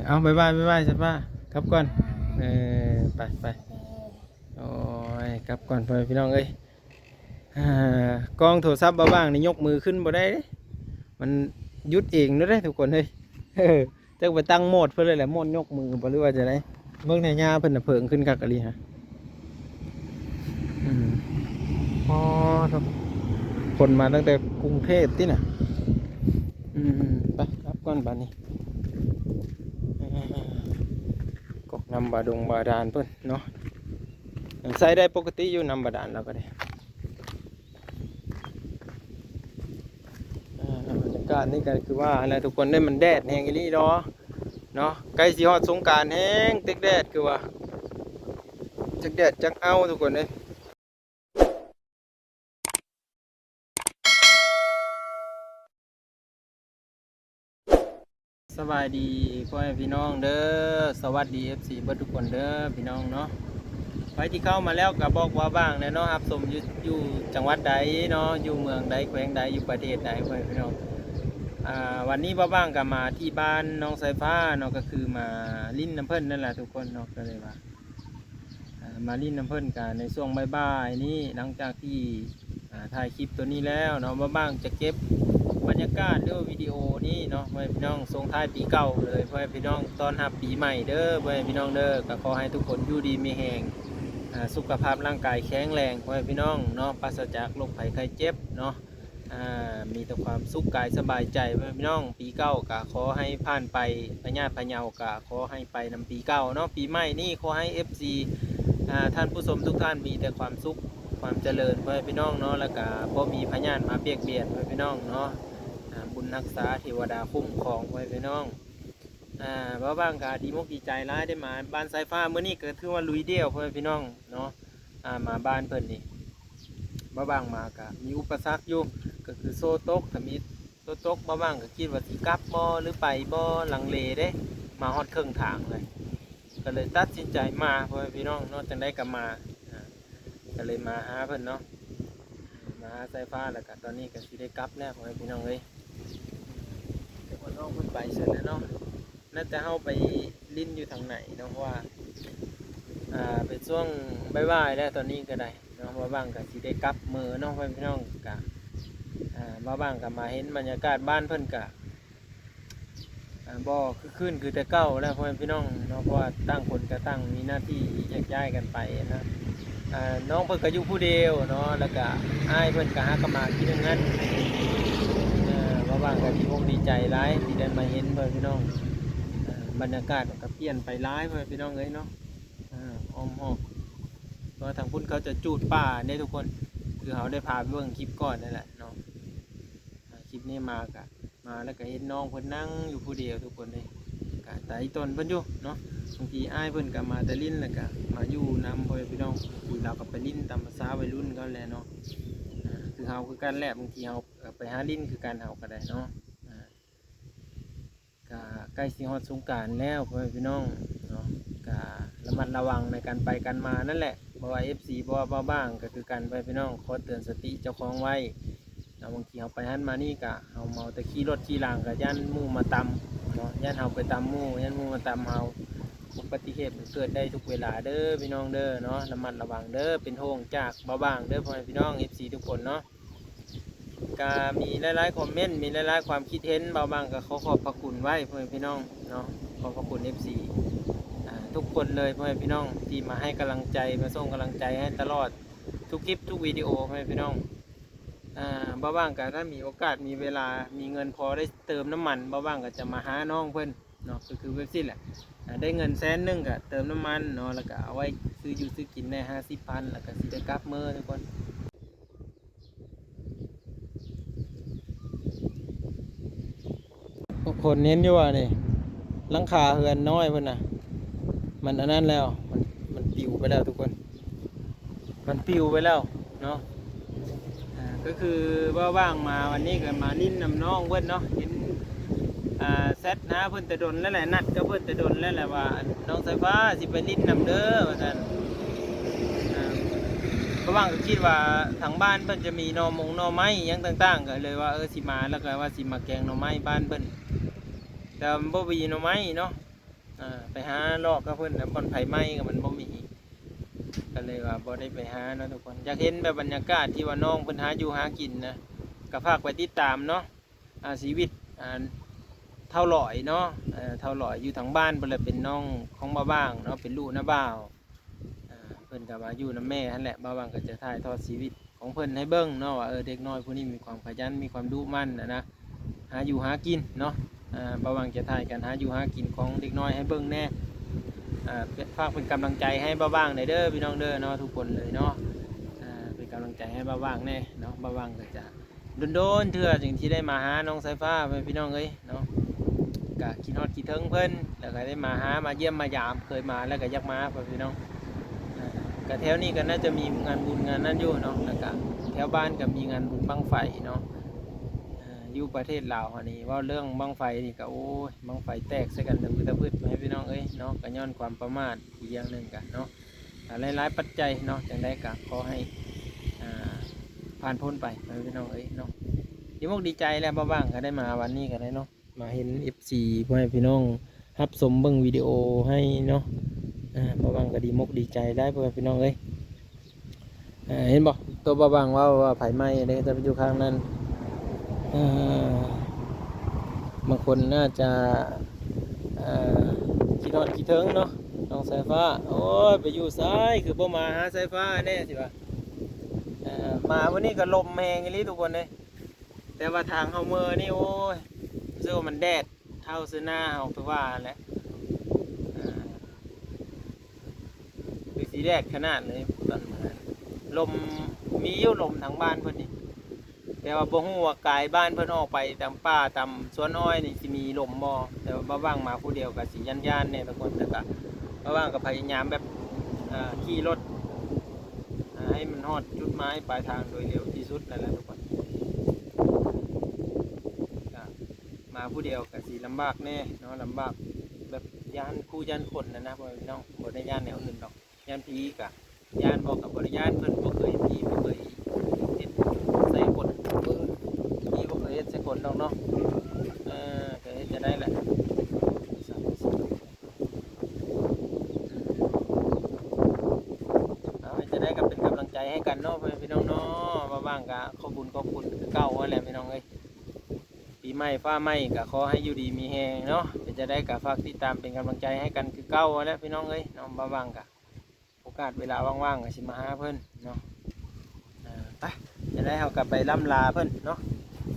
ເອົາ ບາຍບາຍ ບາຍບາຍ ສາຍຟ້າ ກັບກ່ອນ. ເອີ ໄປ ໄປ ໂອ້ຍ ກັບກ່ອນ ພໍ່ແມ່ພີ່ນ້ອງເອີຍ. ອ່າ ກ້ອງໂທລະສັບບ່າວບ່າງນີ້ຍົກມືຂຶ້ນບໍ່ໄດ້ເດ້ ມັນຢຸດເອງເດ້ທຸກຄົນເອີຍ. ເອີ ຈັກໄປຕັ້ງໂໝດເພິ່ນເລີຍແຫຼະ ໂໝດຍົກມືບໍ່ ຫຼືວ່າຈັ່ງໃດ. ເບິ່ງແດ່ ຫຍ້າເພິ່ນນະເຜິງຂຶ້ນຄັກອີ່ຫຼີຫັ້ນ. ອືມ ອໍ ໂທ້ ຄົນມາຕັ້ງແຕ່ກຸງເທບຕິນະ. ອືມ ໄປກັບກ່ອນບາດນີ້. ກອກນ້ຳບາດົງບາດານເພິ່ນເນາະ ຍັງໃຊ້ໄດ້ປົກກະຕິຢູ່ ນ້ຳບາດານລາວກໍໄດ້. ອ່າ ບັນຍາກາດນີ້ກໍຄືວ່າຫັ້ນແຫຼະທຸກຄົນເດີ ມັນແດດແຮງອີ່ຫຼີເນາະ ເນາະ ໃກ້ຊິຮອດສົງການແຮງ ຕຶກແດດ ຄືວ່າ ຈັກແດດຈັກເອົາທຸກຄົນເອີຍ. ສະບາຍດີພໍ່ແມ່ພີ່ນ້ອງເດີ ສະຫວັດດີ ເອັຟຊີ ເບິດທຸກຄົນເດີພີ່ນ້ອງເນາະ. ໃຜທີ່ເຂົ້າມາແລ້ວກໍບອກບ່າວບ່າງແດ່ເນາະ ຮັບຊົມຢູ່ ຢູ່ຈັງຫວັດໃດເນາະ ຢູ່ເມືອງໃດ ແຂວງໃດ ຢູ່ປະເທດໃດພໍ່ແມ່ພີ່ນ້ອງ. ອ່າ ວັນນີ້ບ່າວບ່າງກໍມາທີ່ບ້ານນ້ອງສາຍຟ້າເນາະ ກໍຄືມາຫຼິ້ນນຳເພິ່ນນັ້ນແຫຼະທຸກຄົນເນາະ ກໍເລີຍວ່າ ອ່າ ມາຫຼິ້ນນຳເພິ່ນກະໃນຊ່ວງບ່າຍໆນີ້ ຫຼັງຈາກທີ່ ອ່າ ຖ່າຍຄລິບໂຕນີ້ແລ້ວເນາະ ບ່າວບ່າງຈະເກັບບັນຍາກາດ ຫຼືວ່າວິດີໂອນີ້ເນາະ ພໍ່ແມ່ພີ່ນ້ອງ ສົ່ງທ້າຍປີເກົ່າເລີຍ ພໍ່ແມ່ພີ່ນ້ອງ ຕ້ອນຮັບປີໃໝ່ເດີ ພໍ່ແມ່ພີ່ນ້ອງເດີ. ກໍຂໍໃຫ້ທຸກຄົນຢູ່ດີມີແຮງ ອ່າ ສຸຂະພາບຮ່າງກາຍແຂງແຮງ ພໍ່ແມ່ພີ່ນ້ອງເນາະ ປາສະຈາກໂລກໄພໄຂ້ເຈັບເນາະ. ອ່າ ມີແຕ່ຄວາມສຸກກາຍສະບາຍໃຈ ພໍ່ແມ່ພີ່ນ້ອງ. ປີເກົ່າກໍຂໍໃຫ້ຜ່ານໄປ ພະຍາດພະເຍົາກໍຂໍໃຫ້ໄປນຳປີເກົ່າເນາະ. ປີໃໝ່ນີ້ຂໍໃຫ້ ເອັຟຊີ ອ່າ ທ່ານຜູ້ຊົມທຸກທ່ານມີແຕ່ຄວາມສຸກຄວາມຈະເລີນ ພໍ່ແມ່ພີ່ນ້ອງເນາະ ແລ້ວກໍບໍ່ມີພະຍາດມາບຽດບຽນ ພໍ່ແມ່ພີ່ນ້ອງເນາະ. ອ່າ ບຸນຮັກສາເທວະດາຄຸ້ມຄອງ ພໍ່ແມ່ພີ່ນ້ອງ. ອ່າ ບ່າວບ່າງກໍດີມົກດີໃຈຫຼາຍໄດ້ມາບ້ານສາຍຟ້າ ມື້ນີ້ກໍຖືວ່າລຸຍດ່ຽວ ພໍ່ແມ່ພີ່ນ້ອງເນາະ. ອ່າ ມາບ້ານເພິ່ນນີ້ ບ່າວບ່າງມາກະມີອຸປະສັກຢູ່ ກໍຄືໂຊຕົກທຳອິດ ໂຊຕົກ. ບ່າວບ່າງກໍຄິດວ່າຊິກັບບໍ່ ຫຼືໄປບໍ່ ລັງເລເດ້ ມາຮອດເຄິ່ງທາງເລີຍ ກໍເລີຍຕັດສິນໃຈມາ ພໍ່ແມ່ພີ່ນ້ອງເນາະ. ຈັ່ງໃດກໍມາ ອ່າ ກໍເລີຍມາຫາເພິ່ນເນາະ ມາຫາສາຍຟ້າ ແລ້ວກໍຕອນນີ້ກໍຊິໄດ້ກັບແລ້ວ ພໍ່ແມ່ພີ່ນ້ອງເອີຍ. ແຕ່ວ່ານ້ອງເພິ່ນໄປຊັ້ນແຫຼະເນາະ ໜ້າຈະເຮົາໄປຫຼິ້ນຢູ່ທາງໃນເນາະ ເພາະວ່າ ອ່າ ເປັນຊ່ວງບ່າຍໆແລ້ວ ຕອນນີ້ກໍໄດ້ເນາະ ບ່າວບ່າງກໍຊິໄດ້ກັບເມືອເນາະ ພໍ່ແມ່ພີ່ນ້ອງ. ກໍ ອ່າ ບ່າວບ່າງກໍມາເຫັນບັນຍາກາດບ້ານເພິ່ນກໍ ອ່າ ບໍ່ຄຶກຄື້ນຄືແຕ່ເກົ່າແລ້ວ ພໍ່ແມ່ພີ່ນ້ອງເນາະ ເພາະວ່າຕ່າງຄົນກໍຕ່າງມີໜ້າທີ່ແຍກຍ້າຍກັນໄປນະ. ອ່າ ນ້ອງເພິ່ນກໍຢູ່ຜູ້ດຽວເນາະ ແລ້ວກະອ້າຍເພິ່ນກະຫາກໍມາກິນນຳກັນ. ເອີ ບ່າວບ່າງກໍດີອົກດີໃຈຫຼາຍທີ່ໄດ້ມາເຫັນ ພໍ່ແມ່ພີ່ນ້ອງ. ເອີ ບັນຍາກາດມັນກໍປ່ຽນໄປຫຼາຍ ພໍ່ແມ່ພີ່ນ້ອງເອີຍເນາະ. ເອີ ອ້ອມຮອບ ເພາະວ່າທາງພຸ້ນເຂົາຈະຈູດປ່າເດ້ທຸກຄົນ ຄືເຮົາໄດ້ພາໄປເບິ່ງຄລິບກ່ອນນັ້ນແຫຼະເນາະ. ອ່າ ຄລິບນີ້ມາກະ ມາແລ້ວກະເຫັນນ້ອງເພິ່ນນັ່ງຢູ່ຜູ້ດຽວທຸກຄົນເດ້ ກະຕາອີ່ຕົນເພິ່ນຢູ່ເນາະ. ບາງທີອ້າຍເພິ່ນກະມາແຕ່ຫຼິ້ນ ແລ້ວກະມາຢູ່ນຳ ພໍ່ແມ່ພີ່ນ້ອງ. ບາງທີລາວກະໄປຫຼິ້ນຕາມພາສາໄວລຸ້ນເຂົາແຫຼະເນາະ. ອ່າ ຄືເຮົາຄືກັນແຫຼະ ບາງທີເຮົາ ເອີ ໄປຫາຫຼິ້ນຄືກັນ ເຮົາກະໄດ້ເນາະ. ອ່າ ກະໃກ້ຊິຮອດສົງການແລ້ວ ພໍ່ແມ່ພີ່ນ້ອງເນາະ ກະລະມັດລະວັງໃນການໄປການມານັ້ນແຫຼະ. ບໍ່ວ່າເອັຟຊີ ບໍ່ວ່າບ່າວບ່າງກໍຄືກັນ ພໍ່ແມ່ພີ່ນ້ອງ ຂໍເຕືອນສະຕິເຈົ້າຂອງໄວ້ເນາະ. ບາງທີເຮົາໄປຫັ້ນມານີ້ກະ ເຮົາເມົາແຕ່ຂີ່ລົດຂີ່ລາງ ກະຢ້ານໝູ່ມາຕຳເນາະ ຢ້ານເຮົາໄປຕຳໝູ່ ຢ້ານໝູ່ມາຕຳເຮົາ. ອຸບັດຕິເຫດມັນເກີດໄດ້ທຸກເວລາເດີພີ່ນ້ອງເດີເນາະ ລະມັດລະວັງເດີ. ເປັນຫ່ວງຈາກບ່າວບ່າງເດີ ພໍ່ແມ່ພີ່ນ້ອງ ເອັຟຊີ ທຸກຄົນເນາະ. ກະມີຫຼາຍໆຄອມເມັນ ມີຫຼາຍໆຄວາມຄິດເຫັນ ບ່າວບ່າງກະຂໍຂອບພະຄຸນໄວ້ ພໍ່ແມ່ພີ່ນ້ອງເນາະ. ຂອບພະຄຸນເອັຟຊີ ອ່າ ທຸກຄົນເລີຍ ພໍ່ແມ່ພີ່ນ້ອງ ທີ່ມາໃຫ້ກຳລັງໃຈ ມາສົ່ງກຳລັງໃຈໃຫ້ຕະຫຼອດທຸກຄລິບທຸກວິດີໂອ ພໍ່ແມ່ພີ່ນ້ອງ. ອ່າ ບ່າວບ່າງກະຖ້າມີໂອກາດ ມີເວລາ ມີເງິນພໍໄດ້ເຕີມນ້ຳມັນ ບ່າວບ່າງກະຈະມາຫານ້ອງເພິ່ນເນາະ ກໍຄືແບບຊີ້ແຫຼະ. ອ່າ ໄດ້ເງິນແສນໜຶ່ງກະເຕີມນ້ຳມັນເນາະ ແລ້ວກະເອົາໄວ້ຊື້ຢູ່ຊື້ກິນໄດ້ຫ້າສິບພັນ ແລ້ວກະຊິໄດ້ກັບເມືອທຸກຄົນ. ທຸກຄົນເຫັນຢູ່ວ່ານີ້ ຫຼັງຄາເຮືອນນ້ອຍເພິ່ນນະ ມັນອັນນັ້ນແລ້ວ ມັນ ມັນປິວໄປແລ້ວທຸກຄົນ ມັນປິວໄປແລ້ວເນາະ. ອ່າ ກໍຄືວ່າວ່າງມາວັນນີ້ກໍມາຫຼິ້ນນຳນ້ອງເພິ່ນເນາະ ເຫັນ ອ່າ ແຊັດຫາເພິ່ນແຕ່ດົນແລ້ວແຫຼະ ນັດກັບເພິ່ນແຕ່ດົນແລ້ວແຫຼະວ່າ ນ້ອງສາຍຟ້າຊິໄປຫຼິ້ນນຳເດີວ່າຊັ້ນ. ອ່າ ເພາະວ່າກໍຄິດວ່າທາງບ້ານເພິ່ນຈະມີໜໍ່ມົງໜໍ່ໄມ້ຫຍັງຕ່າງໆ ກໍເລີຍວ່າ ເອີ ຊິມາ ແລ້ວກໍວ່າຊິມາແກງໜໍ່ໄມ້ບ້ານເພິ່ນ ແຕ່ວ່າມັນບໍ່ມີໜໍ່ໄມ້ເນາະ. ອ່າ ໄປຫາເລາະກັບເພິ່ນນະ ບ່ອນໃຜໄໝກໍມັນບໍ່ມີ ກໍເລີຍວ່າບໍ່ໄດ້ໄປຫາເນາະທຸກຄົນ. ຢາກເຫັນແບບບັນຍາກາດທີ່ວ່ານ້ອງເພິ່ນຫາຢູ່ຫາກິນນະ ກໍຝາກໄປຕິດຕາມເນາະ ອ່າ ຊີວິດ ອ່າ ທ້າວຫຼອຍເນາະ ເອີ ທ້າວຫຼອຍຢູ່ທາງບ້ານເພິ່ນແຫຼະ ເປັນນ້ອງຂອງບ່າວຫວ່າງເນາະ ເປັນລູກນ້າບ່າວ. ອ່າ ເພິ່ນກໍມາຢູ່ນຳແມ່ຫັ້ນແຫຼະ ບ່າວຫວ່າງກໍຈະຖ່າຍທອດຊີວິດຂອງເພິ່ນໃຫ້ເບິ່ງເນາະ ວ່າ ເອີ ເດັກນ້ອຍຜູ້ນີ້ມີຄວາມຂະຫຍັນ ມີຄວາມດຸໝັ່ນນະ ຫາຢູ່ຫາກິນເນາະ. ອ່າ ບ່າວຫວ່າງຈະຖ່າຍການຫາຢູ່ຫາກິນຂອງເດັກນ້ອຍໃຫ້ເບິ່ງແດ່. ອ່າ ຝາກເປັນກຳລັງໃຈໃຫ້ບ່າວຫວ່າງແດ່ເດີພີ່ນ້ອງເດີເນາະ ທຸກຄົນເລີຍເນາະ. ອ່າ ເປັນກຳລັງໃຈໃຫ້ບ່າວຫວ່າງແດ່ເນາະ. ບ່າວຫວ່າງກໍຈະ ດົນໆເທື່ອຈຶ່ງຊິໄດ້ມາຫານ້ອງສາຍຟ້າ ພໍ່ແມ່ພີ່ນ້ອງເອີຍເນາະ. ກະຄິດຮອດຄິດເຖິງເພິ່ນ ແລ້ວກະໄດ້ມາຫາມາຢ້ຽມມາຢາມ ເຄີຍມາແລ້ວກະຢາກມາ ພໍ່ແມ່ພີ່ນ້ອງ. ກະແຖວນີ້ກະໜ້າຈະມີງານບຸນງານນັ້ນຢູ່ເນາະ ແລ້ວກະແຖວບ້ານກະມີງານບຸນບັ້ງໄຟເນາະ. ຢູ່ປະເທດລາວເຮົານີ້ ເວົ້າເລື່ອງບັ້ງໄຟນີ້ກະ ໂອ້ຍ ບັ້ງໄຟແຕກໃສ່ກັນຕະພຶດຕະພຶດ ພໍ່ແມ່ພີ່ນ້ອງເອີຍເນາະ. ກະຍ້ອນຄວາມປະໝາດອີກຢ່າງໜຶ່ງກະເນາະ ກະຫຼາຍໆປັດໄຈເນາະ. ຈັ່ງໃດກະຂໍໃຫ້ ອ່າ ຜ່ານພົ້ນໄປ ພໍ່ແມ່ພີ່ນ້ອງເອີຍເນາະ. ດີອົກດີໃຈແຫຼະ ບໍ່ວ່າງກໍໄດ້ມາວັນນີ້ກໍໄດ້ເນາະ ມາເຫັນເອັຟຊີ ພໍ່ແມ່ພີ່ນ້ອງຮັບຊົມເບິ່ງວິດີໂອໃຫ້ເນາະ. ອ່າ ບໍ່ວ່າງກໍດີອົກດີໃຈໄດ໋ ພໍ່ແມ່ພີ່ນ້ອງເອີຍ. ເຫັນບໍ່ ຕົວບ່າວຫວ່າງເວົ້າວ່າໄຟໄໝ້ເດ້ ຈະໄປຢູ່ຂ້າງນັ້ນ. ເອີ ບາງຄົນໜ້າຈະ ເອີ ຄິດຮອດຄິດເຖິງເນາະ ນ້ອງສາຍຟ້າ. ໂອ້ຍ ໄປຢູ່ໃສ ຄືບໍ່ມາຫາສາຍຟ້າແດ່ ຊິວ່າ. ເອີ ມາມື້ນີ້ກໍລົມແຮງອີ່ຫຼີທຸກຄົນເອີຍ ແຕ່ວ່າທາງເຮົາເມືອນີ້ ໂອ້ຍ ຮູ້ສຶກວ່າມັນແດດ ເທົ່າເສືອໜ້າເຮົາຄືວ່າແຫຼະ. ອ່າ ຄືຊິແດດຂະໜາດເລີຍຕອນມື້ນັ້ນ. ລົມ ມີຢູ່ລົມທາງບ້ານເພິ່ນນີ້ ແຕ່ວ່າບໍ່ຮູ້ວ່າກາຍບ້ານເພິ່ນອອກໄປຕາມປ່າຕາມສວນອ້ອຍນີ້ຊິມີລົມບໍ່. ແຕ່ວ່າບ່າວຫວ່າງມາຜູ້ດຽວກໍຊິຢ້ານໆແດ່ທຸກຄົນ. ແຕ່ກໍບ່າວຫວ່າງກໍພະຍາຍາມແບບ ອ່າ ຂີ່ລົດ ອ່າ ໃຫ້ມັນຮອດຈຸດໝາຍປາຍທາງໂດຍເລັວທີ່ສຸດນັ້ນແຫຼະທຸກຄົນ. ກໍມາຜູ້ດຽວກໍຊິລຳບາກແດ່ເນາະ ລຳບາກແບບຢ້ານຄູ່ຢ້ານຄົນນັ້ນນະ ພໍ່ແມ່ພີ່ນ້ອງ. ບໍ່ໄດ້ຢ້ານແນວອື່ນດອກ ຢ້ານຜີກະຢ້ານບໍ່ ກະບໍ່ໄດ້ຢ້ານ. ເພິ່ນບໍ່ເຄີຍ ຜີບໍ່ເຄີຍເຮັດໃສ່ຄົນ ເອີ ຜີບໍ່ເຄີຍເຮັດໃສ່ຄົນດອກເນາະ. ເອີ ກະເຮັດຈັ່ງໃດແຫຼະ. ເອົາ ເຮັດຈັ່ງໃດກໍເປັນກຳລັງໃຈໃຫ້ກັນເນາະ ພໍ່ແມ່ພີ່ນ້ອງເນາະ. ວ່າວ່າງກໍຂອບບຸນຂອບຄຸນຄືເກົ່າຫັ້ນແຫຼະພີ່ນ້ອງເອີຍ. ປີໃໝ່ຟ້າໃໝ່ກໍຂໍໃຫ້ຢູ່ດີມີແຮງເນາະ. ເປັນຈັ່ງໃດກໍຝາກຕິດຕາມເປັນກຳລັງໃຈໃຫ້ກັນຄືເກົ່າຫັ້ນແຫຼະພີ່ນ້ອງເອີຍເນາະ. ວ່າວ່າງກໍໂອກາດເວລາວ່າງໆກໍຊິມາຫາເພິ່ນເນາະ. ເອີ ໄປ ຈັ່ງໃດເຮົາກໍໄປລ່ຳລາເພິ່ນເນາະ.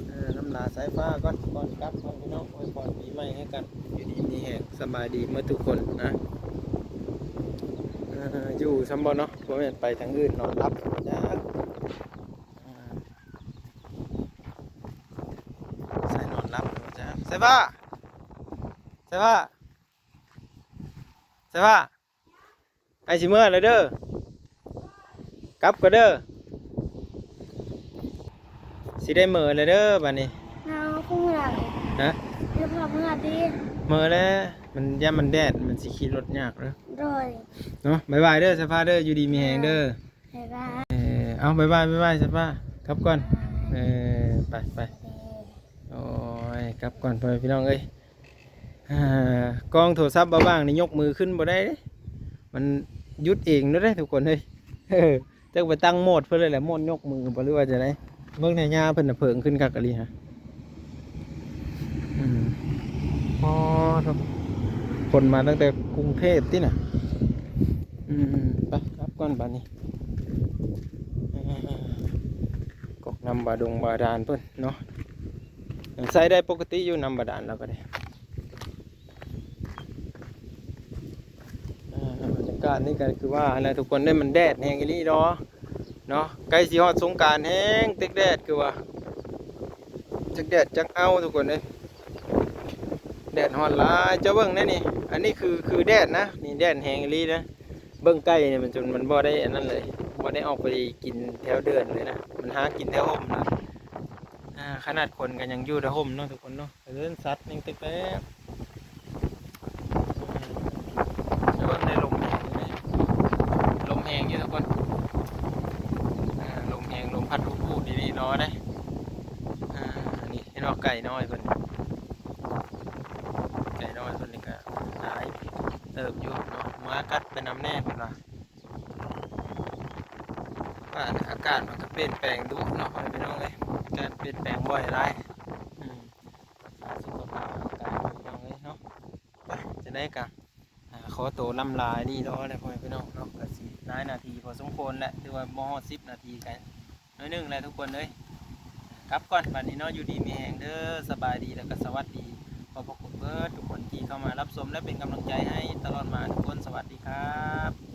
ເອີ ລ່ຳລາສາຍຟ້າກ່ອນ ກ່ອນກັບເນາະພີ່ນ້ອງ. ອວຍພອນປີໃໝ່ໃຫ້ກັນ ຢູ່ດີມີແຮງ ສະບາຍດີໝົດທຸກຄົນນະ. ເອີ ຢູ່ຊ້ຳບໍ່ເນາະ ບໍ່ແມ່ນໄປທາງອື່ນ ນອນຫຼັບບໍ່ຈັກ. ໃສ່ນອນຫຼັບບໍ່ຈັກ. ສາຍຟ້າ ສາຍຟ້າ ສາຍຟ້າ. ອ້າຍຊິເມືອແລ້ວເດີ ກັບກ່ອນເດີ ຊິໄດ້ເມືອແລ້ວເດີບາດນີ້. ເອົາ ຄືເມືອ ຮະ ເດີ ພໍເມືອຕິ ເມືອແລ້ວ ມັນ ຢ້ານມັນແດດ ມັນຊິຂີ່ລົດຍາກເດີ. ໂດຍ ເນາະ ບາຍບາຍເດີ ສາຍຟ້າເດີ ຢູ່ດີມີແຮງເດີ. ບາຍບາຍ ເອີ ເອົາ ບາຍບາຍ ບາຍບາຍ ສາຍຟ້າ ກັບກ່ອນ. ເອີ ໄປ ໄປ ໂອ້ຍ ກັບກ່ອນ ພໍ່ແມ່ພີ່ນ້ອງເອີຍ. ອ່າ ກ້ອງໂທລະສັບບ່າວຫວ່າງນີ້ຍົກມືຂຶ້ນບໍ່ໄດ້ເດ້ ມັນຢຸດເອງໂລດເດ້ທຸກຄົນເອີຍ. ເອີ ຈັກໄປຕັ້ງໂໝດເພິ່ນເລີຍແຫຼະ ໂໝດຍົກມືບໍ່ ຫຼືວ່າຈັ່ງໃດ. ເບິ່ງແດ່ ຫຍ້າເພິ່ນນະເຜິງຂຶ້ນຄັກອີ່ຫຼີຫະ. ອືມ ອໍ ໂທ້ ຄົນມາຕັ້ງແຕ່ກຸງເທບຕິນະ. ອືມ ໄປ ກັບກ່ອນບາດນີ້. ອາ ກອກນ້ຳບາດົງບາດານເພິ່ນເນາະ ຍັງໃຊ້ໄດ້ປົກກະຕິຢູ່ ນ້ຳບາດານລາວກໍໄດ້. ອ່າ ບັນຍາກາດນີ້ກໍຄືວ່າຫັ້ນແຫຼະທຸກຄົນເອີຍ ມັນແດດແຮງອີ່ຫຼີເນາະ ເນາະ ໃກ້ຊິຮອດສົງການແຮງ ຕຶກແດດຄືວ່າ ຈັກແດດຈັກເອົາທຸກຄົນເອີຍ ແດດຮ້ອນຫຼາຍ. ເຈົ້າເບິ່ງແດ່ນີ້ ອັນນີ້ຄື ຄືແດດນະ ນີ້ແດດແຮງອີ່ຫຼີນະ. ເບິ່ງໄກ່ນີ້ມັນຈົນມັນບໍ່ໄດ້ອັນນັ້ນເລີຍ ບໍ່ໄດ້ອອກໄປກິນແຖວເດີ່ນເລີຍນະ ມັນຫາກິນແຖວຮົ່ມນະ. ອ່າ ຂະໜາດຄົນກໍຍັງຢູ່ແຕ່ຮົ່ມເນາະທຸກຄົນເນາະ ແຕ່ເດີ່ນສັດຍັງເຕັກແລ້ວ. ອືມ ເບິ່ງໄດ້ລົມແຮງຢູ່ ລົມແຮງຢູ່ທຸກຄົນ. ອ່າ ລົມແຮງ ລົມພັດ ພູດໆ ດີໆ ເນາະເດ້. ອ່າ ນີ້ເຫັນບໍ່ ໄກ່ນ້ອຍເພິ່ນ ໄກ່ນ້ອຍເພິ່ນນີ້ກໍຫຼາຍ ເຕີບຢູ່ເນາະ ໝາກັດໄປນຳແດ່ເພິ່ນວ່າ. ວ່າອາກາດມັນກໍປ່ຽນແປງດຸເນາະ ພໍ່ແມ່ພີ່ນ້ອງເອີຍ ການປ່ຽນແປງບໍ່ຫຼາຍ ອືມ ສຸຂະພາບຮ່າງກາຍພີ່ນ້ອງເອີຍເນາະ. ໄປ ຈັ່ງໃດກໍ ອ່າ ຂໍໂຕລ່ຳລາດີລໍແຫຼະ ພໍ່ແມ່ພີ່ນ້ອງເນາະ ກໍຊິຫຼາຍນາທີພໍສົມຄວນແຫຼະ ຖືວ່າບໍ່ຮອດສິບນາທີກໍໜ້ອຍໜຶ່ງແຫຼະທຸກຄົນເອີຍ. ກັບກ່ອນບັດນີ້ເນາະ ຢູ່ດີມີແຮງເດີ ສະບາຍດີ ແລ້ວກໍສະຫວັດດີ. ຂອບພະຄຸນເບິດທຸກຄົນທີ່ເຂົ້າມາຮັບຊົມ ແລະ ເປັນກຳລັງໃຈໃຫ້ຕະຫຼອດມາທຸກຄົນ ສະຫວັດດີຄັບ.